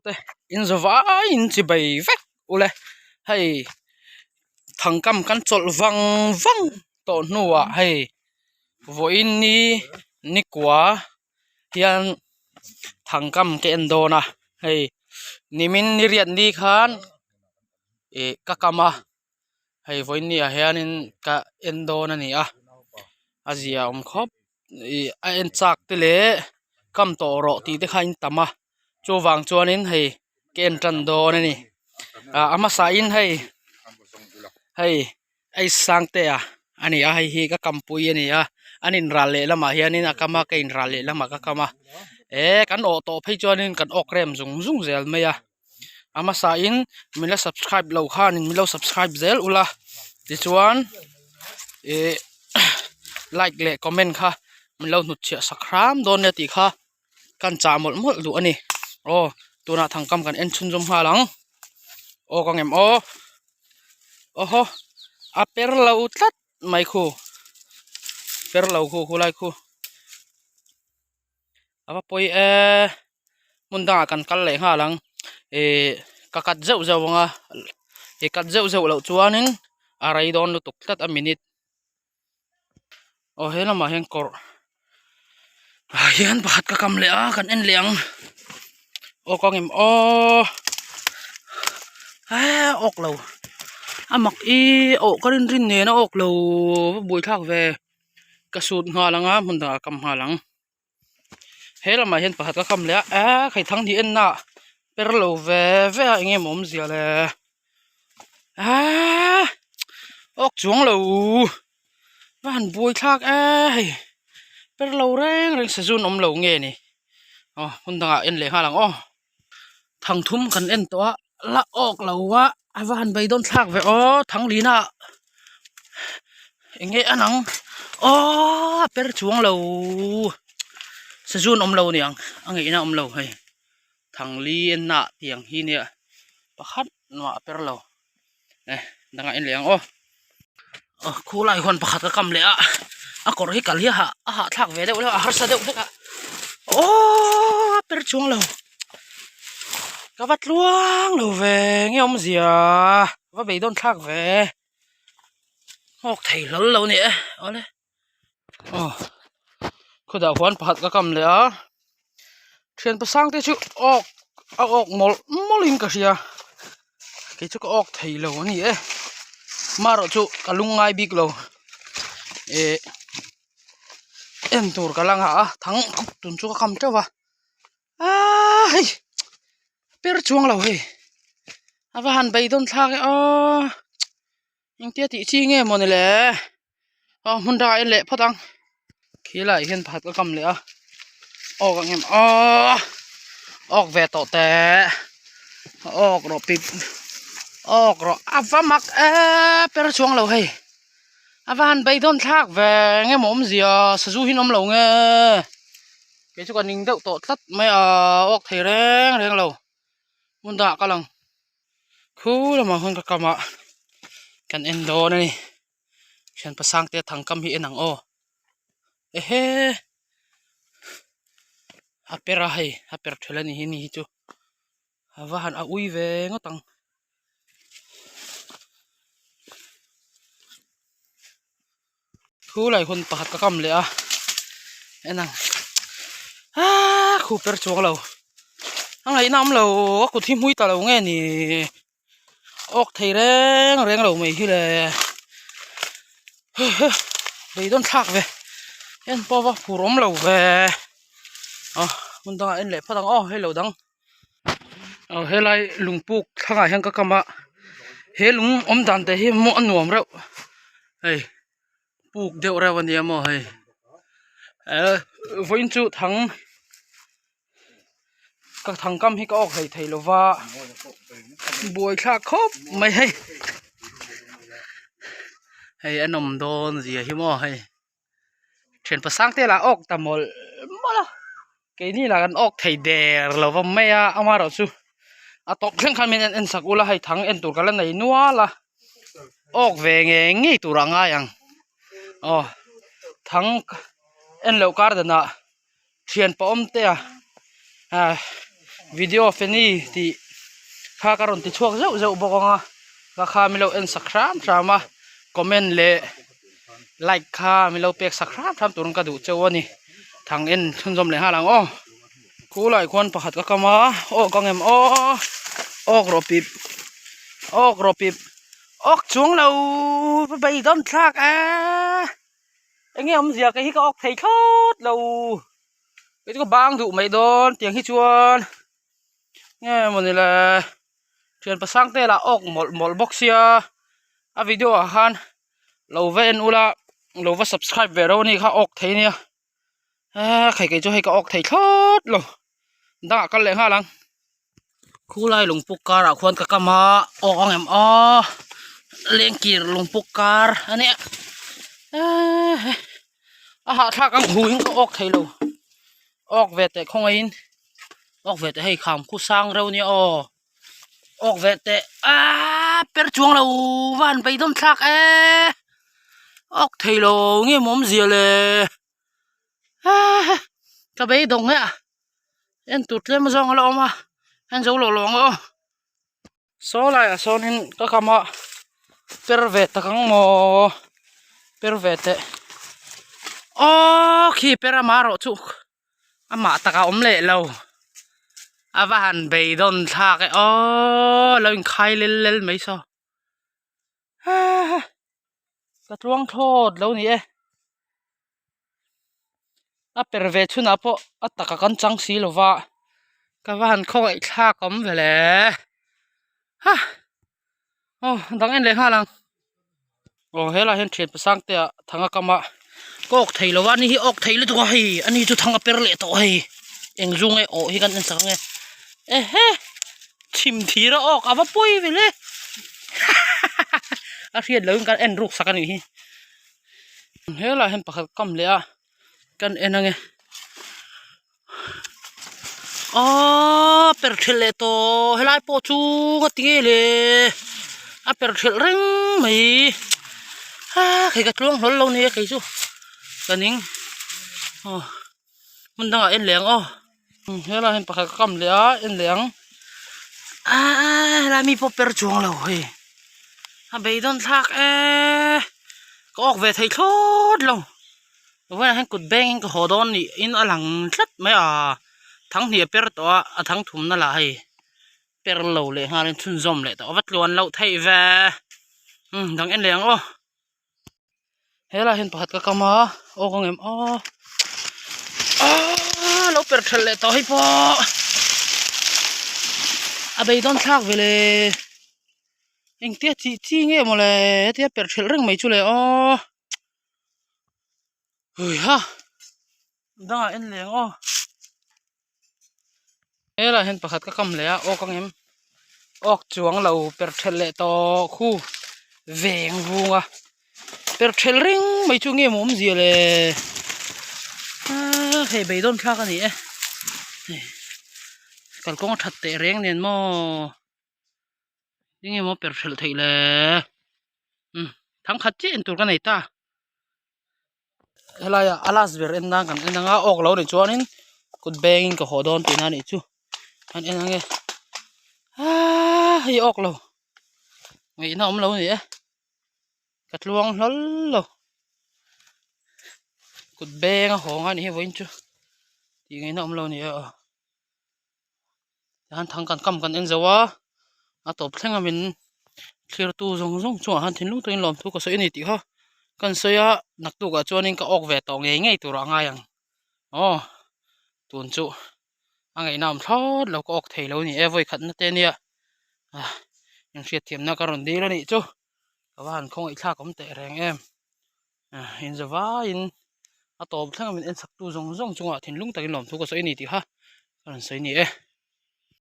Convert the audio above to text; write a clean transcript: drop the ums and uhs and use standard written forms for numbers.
Te in za vaiin chi bai vek ule hei thangkam kan chawlh vang vang tawh hnuah hei vawiin ni nikua hian thangkam ka en dawn a hei nimin ni riat ni khan ih ka kam a hei vawiin ni ah hianin ka en dawn a ni a a zia awm khawp ih a en chak te leh kam tawh rawh tih te kha a in tam a chuvang chuanin hei ka en tan dawn a ni ah a hmasa in hei hei ei sangtea a ni a hei hi ka kampui a ni a an in ral leh lamah hianin a kam a ka in ral leh lamah ka kam a eh kan awh tawh phei chuanin kan awk rem zung zung zel mai a a hmasa in min la subscribe loh khanin min lo subscribe zel ula tichuan ih like leh comment kha min lo hnutchhiah sak hram dawn nia tih kha. Kan chah mawlh mawlh duh a ni aw tunah thangkam kan en chhunzawm nghal ang aw ka ngem aw aw haw a per lo tlat mai khu per lo khu khulai khu a va pawi e hmun dangah kan kal leh nghal ang ih ka cut zeuh zeuh ang a ih cut zeuh zeuh loh chuanin a rei dawn lutuk tlat a minute. Aw he lamah hian kawr ah hian pakhat ka kam leh a kan en leh ang aw ka ngem aw eee awk lo a mak i awh ka rin rin nen a awk lo va buaithlak ve ka sut nghal ang a hmun dangah ka kam nghal ang he lamah hian pakhat ka kam leh a eee khai thang hnih en na per lo ve ve a eng nge maw awmzia le. Aaaa awk chuang lo va han buai thlak e hei per lo reng reng sazun awm lo nge ni aw hmun dangah en leh nghal ang aw thang thum kan en tawh a la awk lo a a va han beidawn thlak ve aw thang lina eng nge a nang aw per chuang lo sazun awm lo niang a ngeihna awm lo hei. Thangli en nah tiang hi nia pakhat nuah a per lo eh dangah en leh ang aw aw khulai huan pakhat ka kam leh a a kawr hi kal hi a hah a hahthlak ve deuh a harsa deuh hlek a aww a per chuang lo ka va tluang lo ve nge awmzia va beidawn thlak ve nghawk thei hlawl lo ni e awle. Aw khawdah huan pakhat ka kam leh a thian pasang te chu awk a awk mawlh mawlh in ka hria kei chu ka awk thei lo a ni e marawh chu ka lungngai bik lo eh en tur ka la nghah a thang tun chu ka kam teuh va aaa hei per chuang lo hei a va han beidawn thlak e aw. Engtia tih chi nge mawni le aw hmun dangah en leh phawt ang khi laiah hian pakhat ka kam leh a awk ang em aw awk ve tawh teh awk rawh pip awk rawh a va mak e per chuang lo hei a va han beidawn thlak ve nge maw awmzia sazu hi an awm lo nge kei chu ka ning deuh tawh tlat mai a awk thei reng reng lo hmun dangah kal ang. Khu lamah khuan ka kam ah kan en dawn a ni thian pasang te thang kam hi en ang aw ehe a per a hei a per thelh a ni hi ni hi chu a va han a ui ve ngawt ang. Thu lai hun pakhat ka kam leh a en ang aaa khu per chuang lo a ngaihna awm lo a kut hi hmui ta lo nge ni awk thei reng reng lo mai hi le beidawn thlak ve en pawh va phur awm lo ve aw hmun dangah en leh phawt ang aw hei lo dang aw helai lungpuk thlangah hian ka kam a he lung awm dan te hi maw a nuam reuh hei puk deuh reuh a nia maw hei eh vawiin chu thang ka thang kam hi ka awk hlei thei lova buaithlak khawp mai hei hei a nawm dawn zia hi maw hei. Thian pasang te lah awk ta mawlh mawlh a keini lah kan awk thei der lo va mai a amaherawhchu a tawp thleng khan min en en sak ula hei thang en tur ka la nei nual a awk ve ngei ngei tur a ngai ang aw thang en loh kar danah thian pawh awm te a ah. Video feni tih kha ka rawn ti chhuak zeuh zeuh bawk ang a ka kha min lo en sak hram hram a comment leh like kha min lo pek sak hram hram turin ka duh cheu a ni thang en chhunzawm leh nghal ang aw khulai khuan pakhat ka kam a awk ang em aw awk rawh pip awk rawh pip awk chuang lo va beidawn thlak e enge awmzia kei hi ka awk thei thlawt lo. Kei chu ka bang duh mai dawn tiang hi chuan nge mawni le thian pasang te lah awk mawlh mawlh bawk sia a video ah khan lo va en ula lo va subscribe ve ro anih kha awk thei ania eee khai kei chu hei ka awk thei thlawt lo dangah kal leh nghal ang khulai lungpuk karah khuan ka kam a awk ang em aw lengkir lungpuk kar ania eee. A hahthlak ang hu in ka awk thei lo awk ve teh khawngaihin awk ve teh hei kham khu sang reuh nia aw awk ve teh aaa per chuang lo van beidawn thlak e awk thei lo nge maw awmzia le aaa ka beidawng e a en tur tlem zawng a la awm a en zo lo lo ang aw. Saw laiah sawnin ka kam a per ve tak ang maw per ve teh aww khi per ama erawh chu amah takah a awm leh lo a va han beidawn thlak e aww lo inkhai lel lel mai saw aa ka tluang thlawt lo ni e a per ve chhunah pawh a taka kan chang si lo va ka va han khawngaih thlak awm ve le ha aw dang en leh nghal ang aw helaiah hian thian pasang te ah thanga kam a ka awk thei lo va ani hi a awk thei lutuk a hei ani chu thang a per leh tawh hei eng zu nge awh hi kan en sak ang e ehe chhim thir a awk a va pawi ve le a hriat loh in kan en ruk sak a nih hi. Helaiah hian pakhat kam leh a kan en ange aaa per thelh leh tawh helai pawh chu nga ti nge le a per thelh reng mai aa kei ka tluang hlawl lo nia kei chu ka ning aw hmun dangah en leh ang aw helaiah hian pakhat ka kam leh a en leh ang aa helai mi pawh per chuang lo hei a beidawn thlak eee ka awk ve thei thlawt lo vawiinah hian kut beng in ka haw dawn nih in a lang tlat mai a thang hnih a per tawh a a thang thumna lah hei per lo leh nghal in chhunzawm leh tawh a va tluan loh theih ve umm dang en leh ang aw. Helaiah hian pakhat ka kam a aw ka ngem a aaa lo per thelh leh tawh hei pawh a beidawn thlak ve le engtia tih chi nge maw le hetia per thelh reng mai chu le aw hui ha dangah en leh ang aw helaiah hian pakhat ka kam leh a aw ka ngem awk chuang lo per thelh leh tawh khu veng vung a per thelh reng mai chu nge maw awmzia le aaa hei beidawn thlak a ni e kalkawng a that teh reng nen maw enge maw per thelh theih le umm thangkhat chiah en tur ka nei ta. Helaiah a last ber en nan kan en ang a awk lo nih chuanin kut bengin ka haw dawn tihna a nih chu kan en ang e aaa hei awk lo ngaihna awm lo a ni e ka tluang hlawl lo kut beng a haw ang a nih hi vawiin chu tih ngaihna awm lo a ni e aw tihian thang kan kam kan en zo a a tawp thleng a min thlir tu zawng zawng chungah khan thinlung takin lawmthu ka sawi a ni tih kha kan sawi a naktuk ah chuanin ka awk ve tawh ngei ngei tur ah a ngai ang aw tun chu a ngaihna awm thlawt lo ka awk thei lo a ni e vawi khat na te ania ah inhriatthiamna ka rawn dil a nih chu ka va han khawngaih thlak awm teh reng em. In zavaiin a tawp thleng a min en chak tu zawng zawng chungah thinlung takin lawmthu ka sawi a ni tih kha ka rawn sawi a ni e.